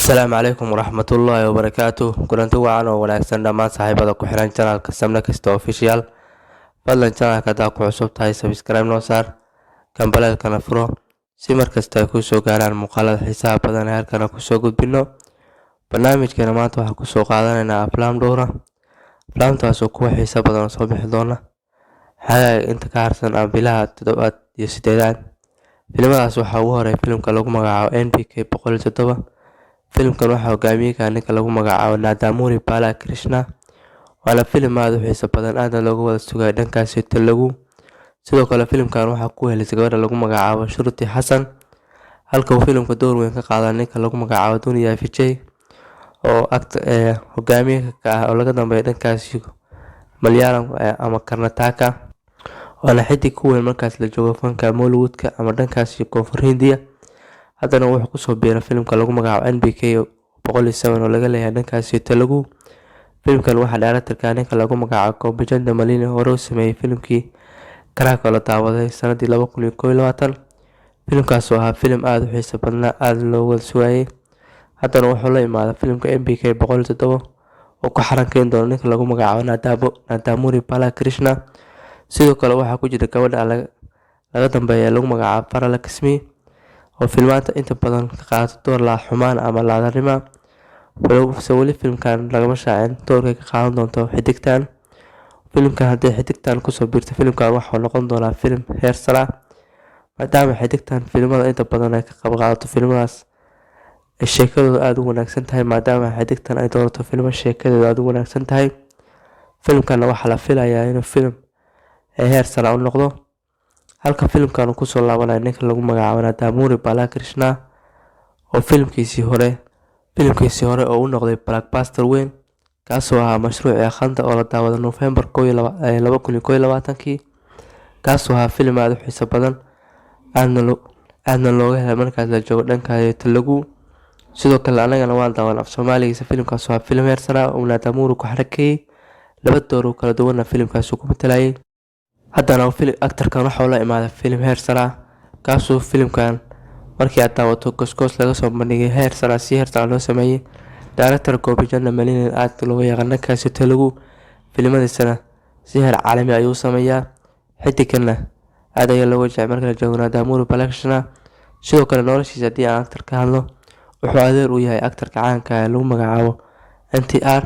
Asalaamu calaykum waraxmatullaahi wabarakaatu. Kulanti wacan oo wanaagsan dhammaan saaxiibada ku xiran channelka Samna Kasta Official. Fadlan channelka haddaa ku cusub tahay, subscribe noo saar, gambaleelkana furo si markasta ay kusoo gaaraan muuqaalada xiisaha badan ee halkana kusoo gudbino. Barnaamijkeena maanta waxaa kusoo qaadanaynaa aflaam dhowra, aflaamtaas oo kuwa xiiso badan oo soo bixi doona xagaaga inta ka harsan ama bilaha toddobaad iyo sideedaad. Filimadaas waxaa ugu horeeya filimka lagu magacaabo NBK 107. Filimkan waxaa hogaamiye ka ninka lagu magacaabo Nandamuri Balakrishna, waana filim aada u xiiso badan, aadna looga wada sugay dhankaasi Telugu. Sidoo kale filimkan waxaa ku helisay gabadha lagu magacaabo Shruti Xasan, halka uu filimka door weyn ka qaaday ninka lagu magacaabo Duniya Vijay oo hogaamiye ka ah oo laga dambeeya dhankaasi Malayalam ama Karnataka, waana xidig ku weyn markaas la joogo fanka Mollywoodka ama dhankaasi Koonfur Hindiya. Haddana wuxuu kusoo biiray filimka lagu magacaabo NBK 107 oo laga leeyahay dhankaasi Telugu. Filimkan waxaa directorka ninka lagu magacaabo Gopichand Malineni, hore u sameeyey filimkii Krack oo la daawaday sanadii 2021. Filimkaas oo ahaa filim aada u xiiso badnaa, aada loo wada sugayay. Haddana wuxuu la imaaday filimka NBK 107 oo ku xarankeyn doono ninka lagu magacaabo Nandamuri Balakrishna. Sidoo kale waxaa ku jira gabadha laga dambeeya ee lagu magacaabo Varalaxmi oo filmaanta inta badan ka qaadato door la xumaan ama laadanimo, balse weli filimkan lagama shaacin doorkay ka qaadan doonto xidigtan. Filimkan haddii xidigtan kusoo biirto, filimkan waxuu noqon doonaa filim heer sare ah, maadaama xidigtan filimada inta badan ay ka qayb qaadato filimadaas ay sheekadooda aada u wanaagsan tahay. Maadaama xidigtan ay doorato filmo sheekadooda aada u wanaagsan tahay, filimkanna waxaa la filayaa inuu filim heer sare u noqdo, halka filimkan uu kusoo laabanayo ninka lagu magacaabo Nandamuri Balakrishna oo filimkiisii hore oo u noqday blockbuster weyn, kaasoo ahaa mashruucii Akhanda oo la daawaday November 2021-kii, kaasoo ahaa filim aada u xiiso badan, aadna looga helay markaas la joogo dhanka Telugu. Sidoo kale anagana waan daawan af Soomaaligiisa. Filimkaas waa filim heer sare ah oo Nandamuri ku xarakeeyey laba door oo kala duwanna filimkaas ku matalayay. Haddana actorkan waxa uu la imaaday filim heer sare ah, kaasoo filimkan markii aad daawato goosgoos laga soo bandhigay heer sare, si heer sare loo sameeyey. Director Gopichand Malineni aad looga yaqaan dhankaasi Telugu, filimadiisana si heer caalami ayuu sameeyaa. Xidigkanna aad ayaa looga jecel marka la joogo Nandamuri Balakrishna. Sidoo kale noloshiisa haddii aan actor ka hadlo, wuxuu adeer u yahay actorka caanka ah ee lagu magacaabo NTR.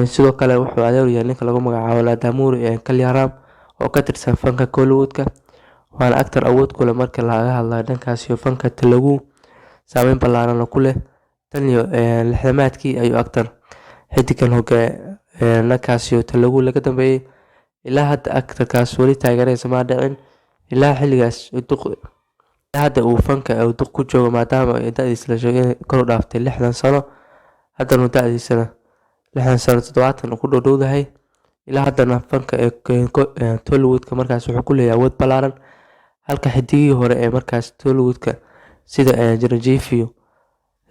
Sidoo kale wuxuu adeer u yahay ninka lagu magacaabo Nandamuri Kalyanram oo ka tirsan fanka Kollywoodka, waana actor awood ku leh marka laga hadlayo dhankaasi fanka Telugu, saameyn ballaaran ku leh. Tan iyo lixdamaadkii ayuu actor xidigan dhankaasi Telugu laga dambeeyay. Ilaa hadda actorkaas weli taageeradiisa ma dhicin ilaa xilligaas hadda uu fanka duq ku joogo, maadaama da'diisa la sheegay inay kor u dhaaftay 60 sano. Haddana da'diisana 60 sano, 70 uu ku dhowdhowdahay. Ilaa haddana fanka ee Tollywoodka markaas wuxuu ku leeyahay awood ballaaran, halka xidigihii hore ee markaas Tollywoodka sida Chiranjeevi,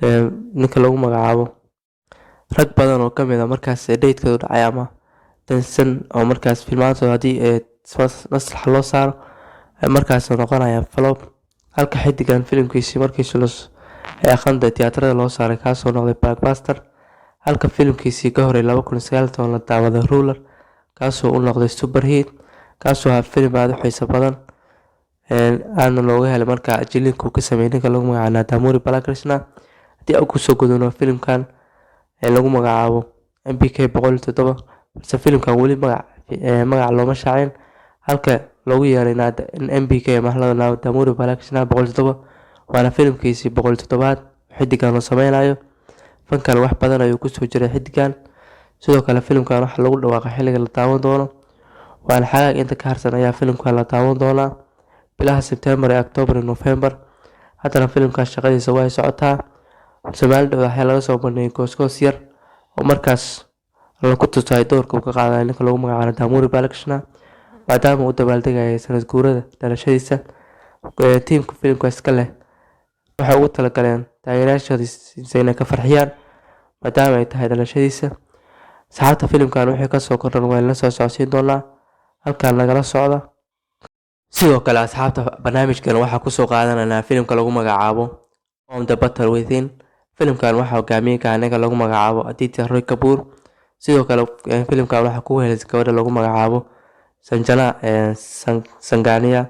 ninka lagu magacaabo, rag badan oo kamid ah markaas daydkoodu dhacay ama dansan oo markaas filmaantooda haddii maslaxa loo saaro markaas noqonaya flop, halka xidigan filimkiisii markiisi ee Akhanda tiyaatarada loo saaray kaasoo noqday blockbuster, halka filimkiisii ka horey 2019 la daawaday Ruler kaasoo u noqday super hit, kaasoo ahaa filim aada u xiiso badan, aadna looga helay markaa jiliinka uu ka sameeyey ninka lagu magacaabo Nandamuri Balakrishna. Haddii aan kusoo gudubno filimkan ee lagu magacaabo NBK 107, balse filimkan weli magac looma shaacin, halka loogu yeeray NBK Nandamuri Balakrishna 107, waana filimkiisii 107aad xidigan uu sameynayo. Fankan wax badan ayuu kusoo jiray xidigan. Sidoo kale filimkan waxaa lagu dhawaaqay xilliga la daawan doono, waana xagaag inta ka harsan ayaa filimkan la daawan doonaa, bilaha Sebtembar ee October iyo November. Haddana filimkaas shaqadiisa way socotaa, balse maalin dhow waxaa laga soo bandhigay goosgoos yar oo markaas lagu tusay doorka uu ka qaadanayo ninka lagu magacaabo Nandamuri Balakrishna, maadaama uu dabaaldegayay sanad guurada dhalashadiisa. Tiimka filimkaas ka leh waxay ugu talagaleen taageerayaashoodiisa inay ka farxiyaan maadaama ay tahay dhalashadiisa. Asxaabta, filimkan wixii kasoo kordhan waa la soo socodsiin doonaa, halkaan nagala socda. Sidoo kale asxaabta, barnaamijkan waxaa kusoo qaadanaynaa filimka lagu magacaabo On the Battle Within. Filimkan waxaa hogaamiyey ninka lagu magacaabo Aditya Roy Kapoor. Sidoo kale filimkan waxaa ku helisay gabadha lagu magacaabo Sanjana Sangania.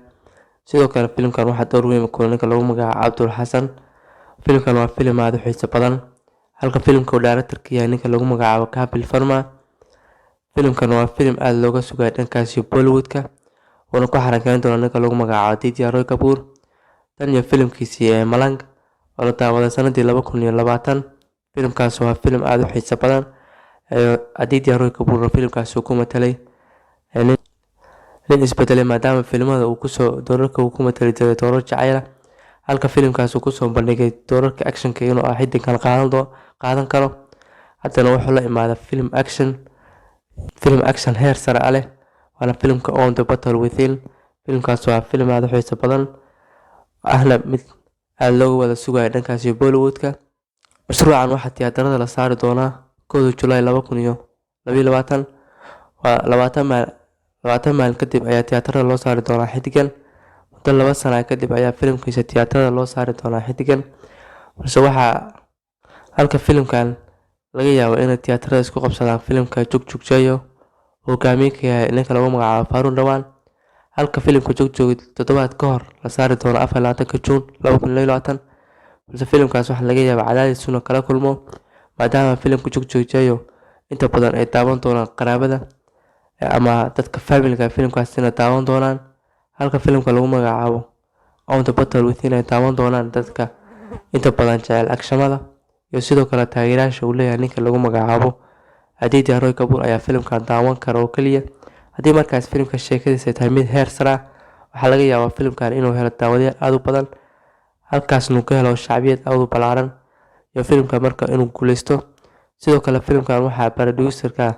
Sidoo kale filimkan waxaa door weyn ku ninka lagu magacaabo Abdul Xasan. Filimkan waa filim aad u xiiso badan, halka filimka uu director-ka yahay ninka lagu magacaabo Kapil Verma. Filimkan waa filim aad looga sugayo dhankaasi Bollywood-ka, uuna ku xarankeyn doono ninka lagu magacaabo Aditya Roy Kapoor. Tan iyo filimkiisii ee Malang oo la daawaday sanadii 2020, filimkaas waa filim aad u xiiso badan. Aditya Roy Kapoor filimkaas uu ku matalay nin isbedelay, maadaama filimada uu kusoo doorarka uu ku matali jiray doorar jacayl ah, halka filimkaas uu kusoo bandhigay doorarka actionka inuu ah xidigan qaadan karo. Haddana wuxuu la imaaday film action heer sare ah leh, waana filimka On the Battle Within. Filimkaas waa filim aad u xiiso badan, ahna mid aada looga wada sugayo dhankaasi Bollywood-ka. Mashruucan waxaa tiyaatarada la saari doonaa 1da Julaay 2022. Waa 20 maalin kadib ayaa tiyaatarada loo saari doonaa xidigan. Muddo 2 sana kadib ayaa filimkiisa tiyaatarada loo saari doonaa xidigan, balse waxaa halka filimkan laga yaabo inay tiyaatarada isku qabsadaan filimka Jug Jugg Jeeyo, hogaamiye ka yahay ninka lagu magacaabo Varun Dhawan, halka filimka Jug Jug toddobaad ka hor la saari doono 24-ka Juun 2022. Balse filimkaas waxaa laga yaabaa cadaadis inuu kala kulmo, maadaama filimka Jug Jugg Jeeyo inta badan ay daawan doonaan qaraabada ama dadka family-ga filimkaasina daawan doonaan, halka filimka lagu magacaabo On the Battle Within ay daawan doonaan dadka inta badan jecel action-mada iyo sidoo kale taageerayaasha uu leeyahay ninka lagu magacaabo Aditya Roy Kapoor ayaa filimkan daawan kara oo keliya. Haddii markaas filimka sheekadiisa ay tahay mid heer sare ah, waxaa laga yaabaa filimkan inuu helo daawadayaal aada u badan, halkaasna uu ka helo shacbiyad aada u ballaaran iyo filimka marka inuu guuleysto. Sidoo kale filimkan waxaa producer-ka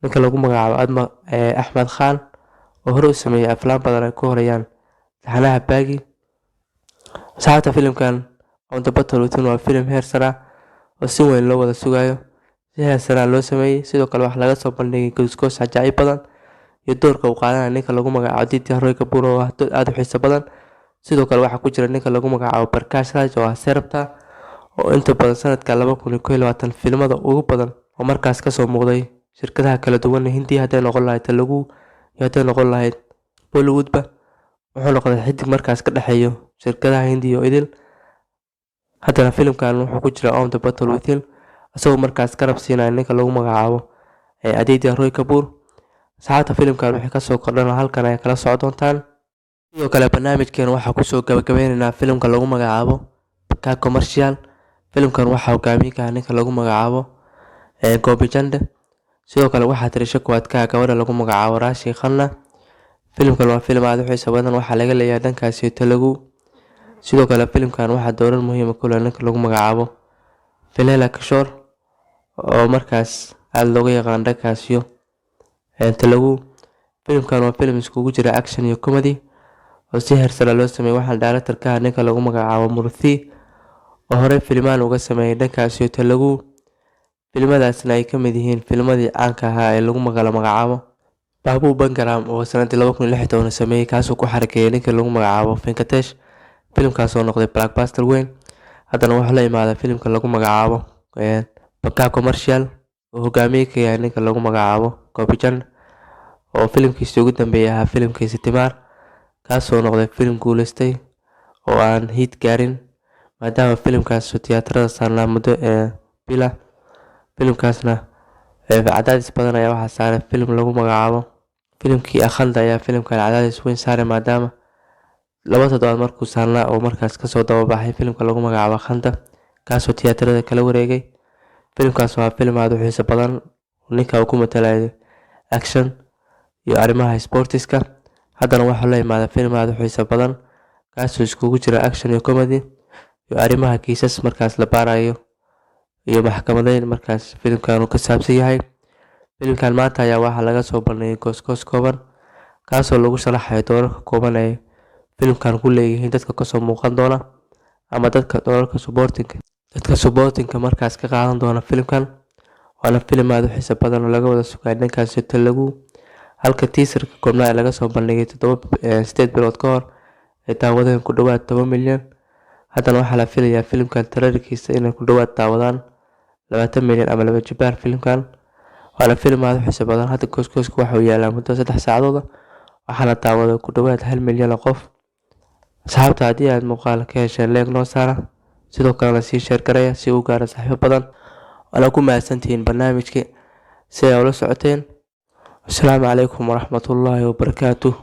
ninka lagu magacaabo Axmed Khan, oo hore u sameeyey aflaam badan ay ku horeeyaan taxanaha Baaghi. Asxaabta, filimkan On the Battle Within waa filim heer sare ah oo si weyn loo wada sugayo, si heer sare ah loo sameeyey. Sidoo kale waxaa laga soo bandhigay goosgoos cajaa'ib badan iyo doorka uu qaadanaya ninka lagu magacaabo Aditya Roy Kapoor, oo ah dood aada u xiiso badan. Sidoo kale waxaa ku jira ninka lagu magacaabo Prakash Raj, oo ah Sarabta, oo inta badan sanadka 2021 filimada ugu badan oo markaas kasoo muuqday shirkadaha kala duwan Hindiya, hadday noqon lahayd Telugu iyo hadday noqon lahayd Bollywoodba. Wuxuu noqday xidig markaas ka dhexeeyo shirkadaha Hindiya oo idil. Haddana filimkan wuxuu ku jira On the Battle Within, isagoo markaas garab siinaya ninka lagu magacaabo Aditya Roy Kapoor. Asxaabta, filimkan wixii kasoo kordhana halkan ay kala soco doontaan. Sidoo kale barnaamijkeena waxaa kusoo gabagabeyneynaa filimka lagu magacaabo Pakka Commercial. Filimkan waxaa hogaamiye ka ah ninka lagu magacaabo Gopichand. Sidoo kale waxaa tirisho koowaad ka ah gabadha lagu magacaabo Raashi Khanna. Filimkan waa filim aada u xiiso badan, waxaa laga leeyahay dhankaasi Telugu. Sidoo kale filimkan waxaa doorar muhiima ku leh ninka lagu magacaabo Vennela Kishore, oo markaas aada looga yaqaan dhankaasiyo Telugu. Filimkan waa filim iskugu jira action iyo comedy oo si heer sare loo sameeyey. Waxaana director ka ah ninka lagu magacaabo Murthy, oo horey filimaan uga sameeyey dhankaasiyo Telugu, filimadaasna ay ka mid yihiin filmadii caanka ahaa ee lagu magacaabo Babu Bangaram, oo sanadii 2016 sameeyey, kaasoo ku xarakeeyay ninka lagu magacaabo Venkatesh. Filimkaas oo noqday blockbuster weyn. Haddana wuxuu la imaaday filimka lagu magacaabo Pakka Commercial, oo hogaamiye ka yahay ninka lagu magacaabo Gopichand, oo filimkiisii ugu dambeeyay ahaa filimkiisi Teenmaar, kaasoo noqday filim guuleystay oo aan hit gaarin, maadaama filimkaas tiyaatarada saarnaa muddo bila. Filimkaasna cadaadis badan ayaa waxaa saaray filim lagu magacaabo filimkii Akhanda ayaa filimkan cadaadis weyn saaray, maadaama 2 toddobaad markuu saarnaa oo markaas kasoo dababaxay filimka lagu magacaabo Akhanda, kaasoo tiyaatarada kala wareegay. Filimkaas waa filim aada u xiiso badan, ninka uu ku matalayo action iyo arrimaha sportiska. Haddana waxaa la imaaday filim aada u xiiso badan, kaasoo iskugu jira action iyo comedy iyo arrimaha kiisas markaas la baarayo iyo maxkamadeyn markaas filimkan uu ka saabsan yahay. Filimkan maanta ayaa waxaa laga soo bandhigay goosgoos kooban, kaasoo lagu sharaxayo doorarka kooban ay filimkan ku leeyihiin dadka kasoo muuqan doona ama dadka doorarka supporting, dadka supportingka markaas ka qaadan doona filimkan. Waana filim aada u xiiso badan oo laga wada sugay dhankaasi Telugu, halka teaserka koobnaa ee laga soo bandhigay 7, 8 bilood ka hor ay daawadeen ku dhawaad 10 milyan. Haddana waxaa la filayaa filimkan trailerkiisa inay ku dhawaad daawadaan 20 milyan ama 2 jibaar filimkan. Waana filim aada u xiiso badan. Hadda gooskooska waxa uu yaalaa muddo 3 saacadood, waxaana daawaday ku dhawaad 1 milyan oo qof. Asxaabta, haddii aad muuqaal ka hesheen, like noo saara, sidoo kalena sii share garaya si uu gaaro saaxiibo badan. Waana ku mahadsantihiin barnaamijkii si ay ula socoteen. Asalaamu calaykum waraxmatullaahi wabarakaatuh.